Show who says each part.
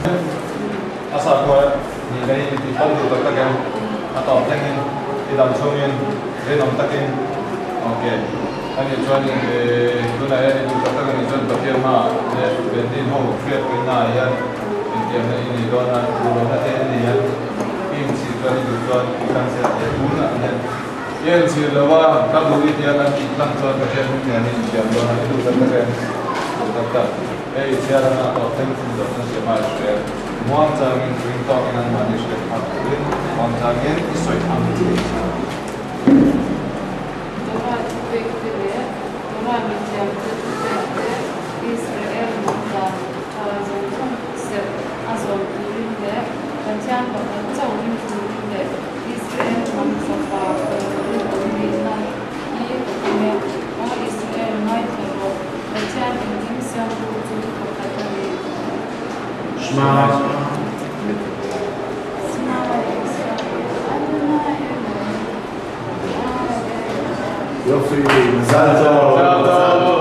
Speaker 1: A sakhua nihna hi inti fal duh tak takin a tawp thlengin i dam chhungin rinawm takin ok a nih chuanin tunah hian i duh tak tak a nih chuan Pathian hmaah leh Bendin ho hriatpuina ah hian intiamna i nei dawn a, duhlohna te a nei a, i inchhir chuan i duh chuan i cancel thei a, tunah hian i inchhir lo a, ka duh i tia kan tih tlang chuan Pathian hming nen i intiam dawn a, i duh tak tak em? Duh tak tak. Hei chhiar anga a tawp thleng chin zawh chuan Shema i hre. Muang changin ring tawkin anmahni hriat phak turin muang changin i sawi ang chi i chhiar.
Speaker 2: Torah thupek te leh Torah mithiam te thupek te Israel hnam dan tha zawng zawng serh a zawm turin leh Pathian pakhat chauh ring turin leh Israel hnam fapa fel rinawm nihna hi ka tum e. Aw Israel, ngaithla rawh, Pathian engkim siamtu chu pakhat a ni.
Speaker 3: Shema Yoffi, Mazal Tov.